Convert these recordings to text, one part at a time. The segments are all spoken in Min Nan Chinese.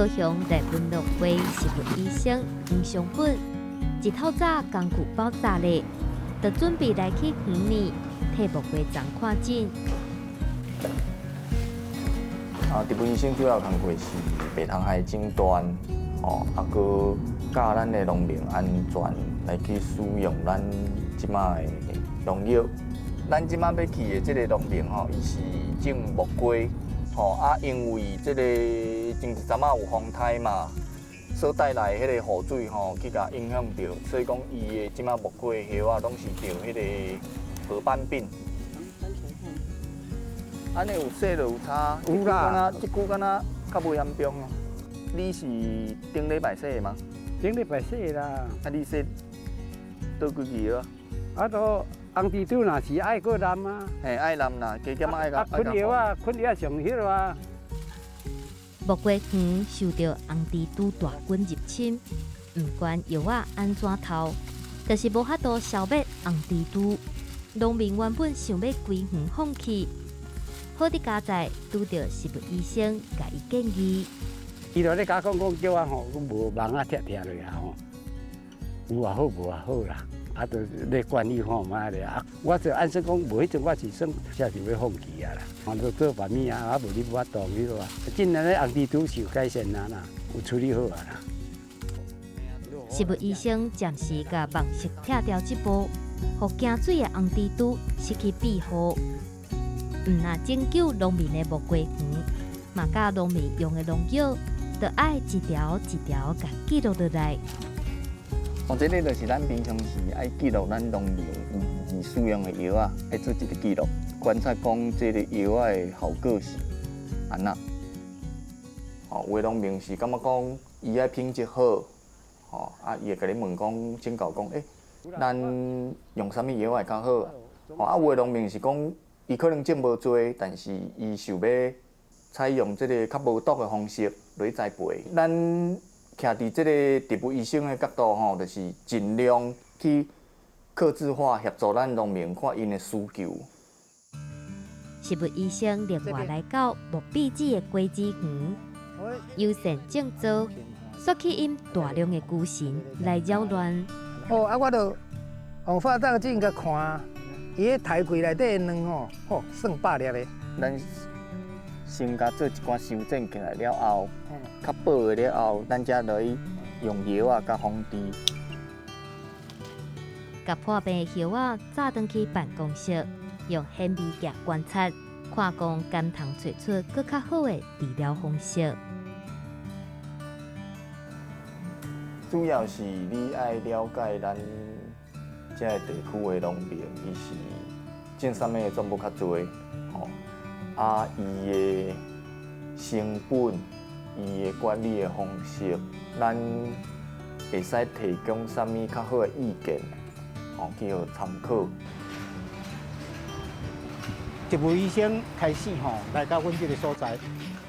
高雄麗芬農會植物醫生黃松本，一透早工具包紮咧，就準備來去園裡替木瓜欉看診。啊，植物醫生主要工作是病蟲害診斷，吼，啊，閣教咱的農民安全來去使用咱這擺的農藥。咱這擺欲去的這个農民吼，伊是種木瓜，吼啊，因為這个前一陣仔有風颱嘛，所帶來彼個雨水吼，去共影響著，所以講伊的這擺木瓜葉仔攏是著彼个褐斑病。按呢有洗就有差，有啦。這久敢若較無嚴重哦。你是頂禮拜洗的嗎？頂禮拜洗啦。啊，你洗佗幾支藥啊？啊，都紅蜘蛛若是愛閣淋啊。嘿，愛淋啦，加減愛共。噴藥啊，噴藥上彼落啊。木瓜園受著紅蜘蛛大軍入侵，毋管藥仔按怎投，就是無法度消滅紅蜘蛛。農民原本想欲規園放棄，好佇佳哉拄著植物醫生共伊建議。伊就咧共我講講叫我吼，無網仔拆拆落啊吼，有也好，無也好啦。啊，就咧管理看覓咧啊。我就按算講，無彼陣我是算才是欲放棄啊啦。我就做別物啊，啊無你無法度彼落啊。近年咧紅蜘蛛是有改善啊啦，有處理好啊啦。植物醫生暫時共網紗拆掉這步，予驚水的紅蜘蛛失去庇護。毋但拯救農民的木瓜園，嘛教農民用的農藥，著愛一條一條共記錄落來。哦，這个就是咱平常時愛記錄咱農民伊使用的藥仔，愛做一个記錄，觀察講這个藥仔的效果是按怎。哦，有的農民是感覺講伊愛品質好，吼，啊，伊會共你問講，請教講，欸，咱用啥物藥會較好？吼，啊，有的農民是講，伊可能種無濟，但是伊想欲採用這个較無毒的方式來栽培。咱徛佇這个植物醫生的角度吼，就是盡量去客製化協助咱農民看𪜶的需求。植物醫生另外來到木筆子的果子園，友善種植，煞去引大量的龜蟳來擾亂。哦，啊，我就用放大鏡共看，伊彼苔櫃內底的卵吼，吼，算百粒的。咱先共做一寡修剪起來了後，較薄的了後，咱才來用藥仔共防治。共破病的葉仔載轉去辦公室，用顯微鏡觀察，看講敢通揣出閣較好的治療方式。主要是你愛了解咱這个地區的農民，伊是種啥物的作物較濟，吼，啊，伊的成本、伊的管理的方式，咱會使提供啥物較好的意見，吼，去予參考。植物醫生開始吼來到阮這个所在，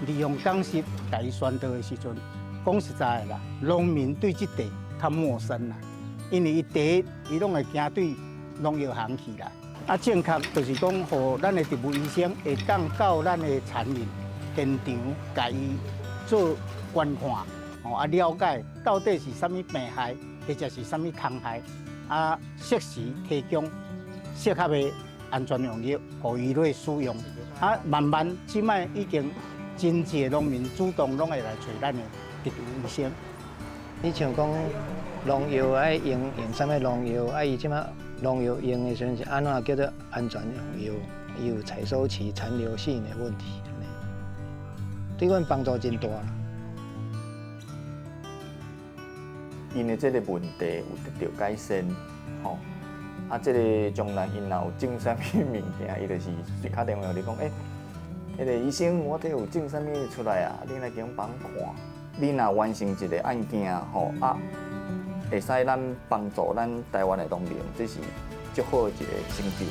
利用講習共伊宣導的時陣，講實在的啦，農民對這塊較陌生啦，因為伊第一，伊攏會驚對農藥行去啦。啊，正確就是講，予咱的植物醫生會當到咱的田裡現場，共伊做觀看，吼啊了解到底是啥物病害，或者是啥物蟲害，啊，適時提供適合的安全用藥，予伊來使用。啊，慢慢這擺已經真濟農民主動攏會來揣咱的植物醫生。你像講農藥愛用用啥物農藥，啊伊這擺農藥用的時陣是按怎叫做安全用藥？伊有採收期殘留性的問題，對阮幫助真大。𪜶的這个問題有得著改善，吼。啊，這个將來𪜶若有種啥物物件，伊就是敲電話予你講，欸，彼个醫生，我這有種啥物出來啊？你來給阮幫看。你若完成一个案件，吼啊，會使咱幫助咱台灣的農民，這是足好的一个成就。